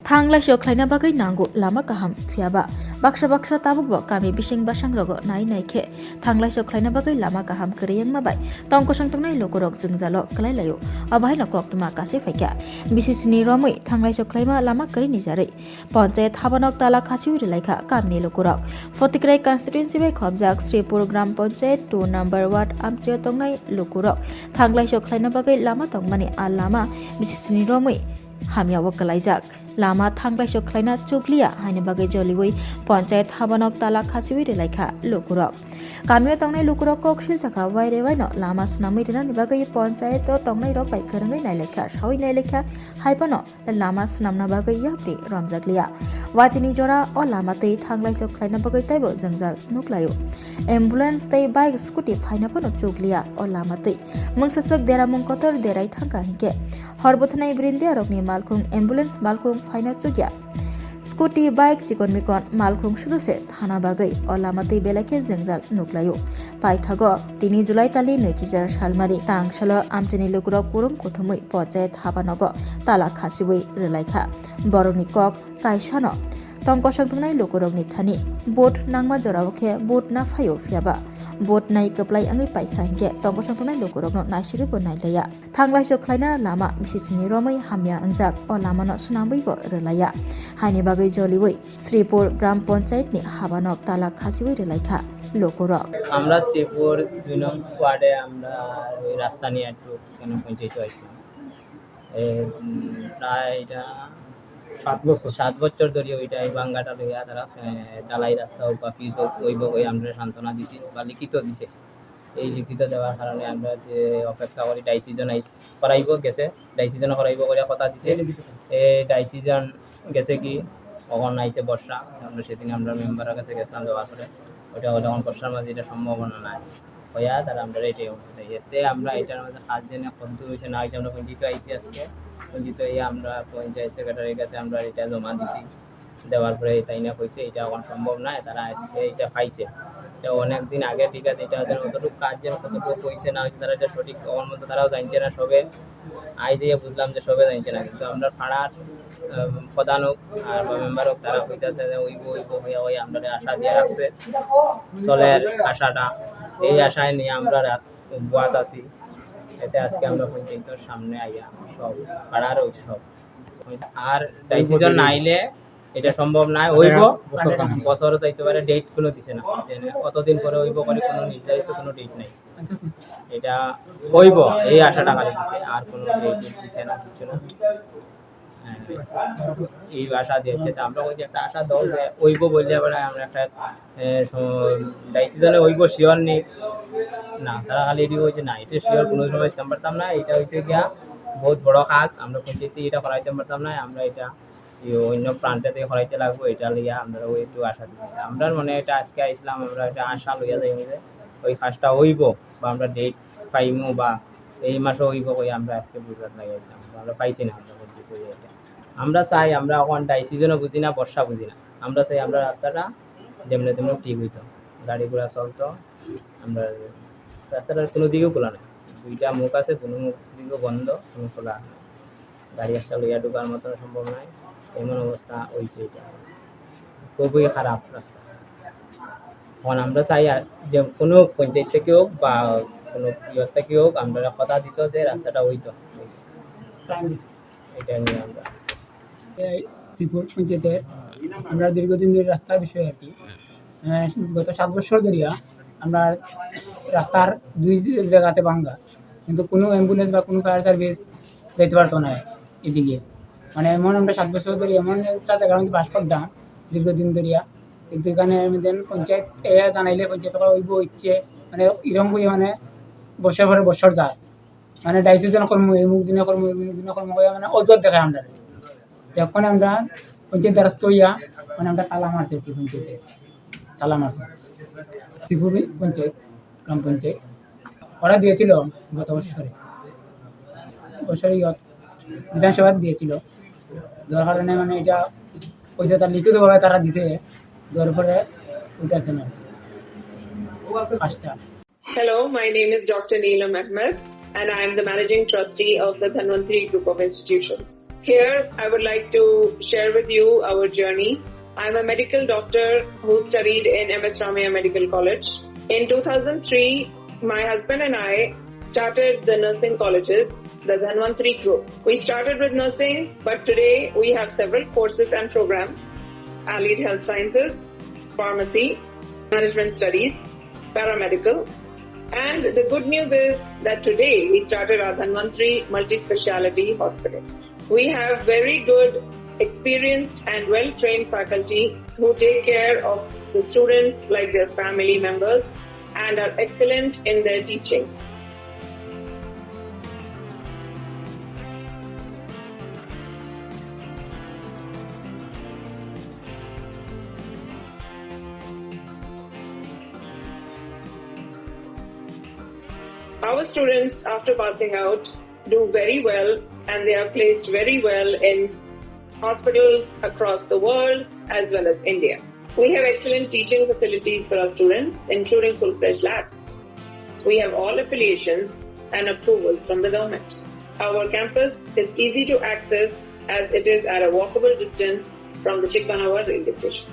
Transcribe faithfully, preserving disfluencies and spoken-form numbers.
Thanglai sok khlaina bagwi nango lama kaham, phiyaba baksa baksa tabukbo kami bising basang rogo nai nai khe thanglai sok khlaina bagwi lama kaham kwrwi wngma bai tongkosong tongnai lukurok jwngjalo kwlai laio. Abo haino koktwma kasui phaikha. B C C ni romwi thanglai sok khlaima lama kwrwi ni jarwi ponchayat habanok tala khasiui rwlaikha kamini lukurok. Photikrai constituency bai khobjak Sripur Gram Panchayat two number ward amchaio tongnai lukurok thanglai sok khlaina bagwi lama tongmani a lama B C C ni romwi hamyao kwlaijak. Lama thanglai sok khlaina chukliya haini bagwi joliui ponchayat habanok tala khasiui rwlaikha lukurok. Kamio tongnai lukurok kok silsakha, waire waino lama swnamwi rwnani bagwi ponchayato tongnairok bai kwrwngwi nailaikha, saui nailaikha, haiphano lama swnamna bagwi yapri romjakliya. Watini jora o lama twi thanglai sok khlaina bagwi taibo jwngjal nuklaio. Ambulance tei bike scooty phaina phano chukliya o lama twi. Mungsaswk deramung kotor derai thangkha hinkhe hor bwthanai brindiarokni malkhung ambulance malkhung phaina chukya. Scooty, bike chikon mikon malkhung sudu se thana bagwi o lama twi belai khe jwngjal nuklaio. Paithago tini July talni nwichichar salmari tangsalo amchaini lukurok kurum kuthumwi ponchayat habanogo tala khasiui rwlaikha. Borokni kok kaisano tongkosong tongnai lukurokni thani vote nangma jorao khe vote na phaio, phiyaba vote nai kwplai wngwi paikha hinkhe tongkosong tongnai lukurokno naisigwibo nailaiya. Thanglai sok khlaina lama B C C ni romwi hamya wngjak, o lamano swnamwibo rwlaiya. Haini bagwi joliui Sripur Gram Panchayat ni habanok tala khasiui rwlaikha lukurok. আমরা শ্রীপুর দুই নং ওয়ার্ডে আমরা ওই রাস্তা নিয়ে একটু কেন পঞ্চায়েত হয়েছিল। এ, উম, প্রায় এটা সাত বছর। সাত বছর ধরে ওইটা এই বাঙ্গাটা লইয়া তারা, এ, ঢালাই রাস্তা হোক বা পিচ হোক, ওই ভাবে আমরা সান্ত্বনা দিছি বা লিখিত দিছে। এই লিখিত দেওয়ার কারণে আমরা যে অপেক্ষা করি, ডাইসিজন আইস-, করাইবো গেছে, ডাইসিজন করাইবো করে কথা দিছে। এই লিখিত। এই ডাইসিজন গেছে কি, কখন আইছে বর্ষা, আমরা সেদিন আমরা মেম্বারের কাছে গেছিলাম, যাওয়ার পরে ওটা হলে এখন বর্ষার মাঝে এটা সম্ভাবনা নাই। হইয়া তারা আমরা এটাই অবস্থা। এতে আমরা এটার মধ্যে কাজ জেনে কতদূর হয়েছে না হয়েছে আমরা পঞ্চায়েত আইছি আজকে। পঞ্চায়েত হয়ে আমরা পঞ্চায়েত সেক্রেটারির কাছে আমরা এটা জমা দিছি। দেওয়ার পরে তাই না কইছে এটা এখন সম্ভব নয়, তারা আজকে এটা পাইছে। এটা অনেক দিন আগে, ঠিক আছে, এটা ওদের কতটুকু কাজ যেন কতটুকু হয়েছে না হয়েছে তারা এটা সঠিক আমার মতো তারাও জানছে না সবে। আই দিয়ে বুঝলাম যে সবে জানছে না, কিন্তু আমরা পাড়ার, আহ, প্রধান হোক আর বা মেম্বার হোক, তারা কইতাছে যে ওইব, ওইব হইয়া ওই আমরা আশা দিয়ে রাখছে, চলের আশাটা। এই আশায় নিয়ে আমরা রাত বয়াত আছি। এতে আজকে আমরা পঞ্চায়েতের সামনে আইয়া সব পাড়ার ওই সব আর ডিসিশন না আইলে এটা সম্ভব নয়। ওইব, বছর কানা। বছরও চাইতে পারে, ডেট কোনো দিছে না, যে কতদিন পরে ওইব করে কোনো নির্ধারিত কোনো ডেট নাই। এটা ওইব, এই আশাটা খালি দিছে, আর কোনো ডেট দিছে না, কিছু না। হ্যাঁ, এই আশা দিয়েছে, তা আমরা ওই যে একটা আশা দল যে ওইব বললে এবার আমরা একটা, এ, স-, ডাইসিশনে ওইব শিওর নেই। না, তারা খালি এটি কইছে না, এটা শিওর কোনো সময় দিতাম পারতাম না। এটা হইছে গিয়া বহুত বড় কাজ, আমরা পঞ্চায়েতে এটা করাইতাম পারতাম না, আমরা এটা এই অন্য প্রান্তে থেকে করাইতে লাগবো, এটা লইয়া আমরা ওই একটু আশা দিচ্ছি। আমরা মানে এটা আজকে আইসলাম, আমরা একটা আশা লইয়া যাই যে ওই কাজটা হইব বা আমরা ডেট পাইমু বা এই মাসে হইব কই আমরা আজকে বুঝাত লাগাইছিলাম, আমরা পাইছি না, আমরা পঞ্চায়েতে এটা। আমরা চাই, আমরা এখন ডাইসিশনও বুঝি না, বর্ষা বুঝি না, আমরা চাই আমরা রাস্তাটা যেমনি তেমনি ঠিক হইতো, গাড়ি ঘোড়া চলতো, আমরা রাস্তাটার কোনো দিকেও খোলা নাই, দুইটা মুখ আছে, দুনো মুখ দিকেও বন্ধ, কোনো খোলা নাই। গাড়ি একটা লইয়া ঢোকার মতন সম্ভব নাই, এমন অবস্থা হইছে এটা, খুবই খারাপ রাস্তা। এখন আমরা চাই আর যে কোনো পঞ্চায়েত থেকে হোক বা কোনো ইয়ে থেকে হোক, আমরা কথা দিত যে রাস্তাটা হইতো, এটা নিয়ে আমরা এই শ্রীপুর পঞ্চায়েতে আমরা দীর্ঘদিন ধরে রাস্তার বিষয়ে আর কি, আহ, গত সাত বছর ধরিয়া আমরা রাস্তার দুই জায়গাতে ভাঙ্গা, কিন্তু কোনো অ্যাম্বুলেন্স বা কোনো ফায়ার সার্ভিস যাইতে পারতো না এদিকে। মানে এমন আমরা সাত বছর ধরে এমন একটা জায়গার মধ্যে বাস করতাম দীর্ঘদিন ধরিয়া, কিন্তু এখানে আমাদের পঞ্চায়েত এ জানাইলে পঞ্চায়েত করা হইব হচ্ছে, মানে এরকম করে মানে বছর পরে বছর যায়, মানে ডাইসিশন কর্ম, এই মুখ দিনে কর্ম, এই মুখ দিনে কর্ম করে মানে অজুহাত দেখায় আমরা। এখন আমরা পঞ্চায়েত দ্বারস্থ হইয়া মানে আমরা তালা মারছি আর কি, পঞ্চায়েতে তালা মারছি। শ্রীপুর পঞ্চায়েত, গ্রাম পঞ্চায়েত অর্ডার দিয়েছিল গত বছরে, বছরে ইয়ত বিধানসভা দিয়েছিল, দেওয়ার কারণে মানে এটা পয়সা তার লিখিতভাবে তারা দিছে, দেওয়ার পরে ওইটা আছে না, পাঁচটা। Hello, my name is Doctor Neelam Ahmed, and I am the Managing Trustee of the Dhanvantri Group of Institutions. Here, I would like to share with you our journey. I'm a medical doctor who studied in M S Ramaiah Medical College. In two thousand three, my husband and I started the nursing colleges, the Dhanvantri group. We started with nursing, but today we have several courses and programs: Allied Health Sciences, Pharmacy, Management Studies, Paramedical. And the good news is that today we started our Dhanvantri Multi-Speciality Hospital. We have very good, experienced and well-trained faculty who take care of the students like their family members and are excellent in their teaching. Our students, after passing out, do very well and they are placed very well in hospitals across the world as well as India. We have excellent teaching facilities for our students, including full-fledged labs. We have all affiliations and approvals from the government. Our campus is easy to access as it is at a walkable distance from the Chikbanawa railway station.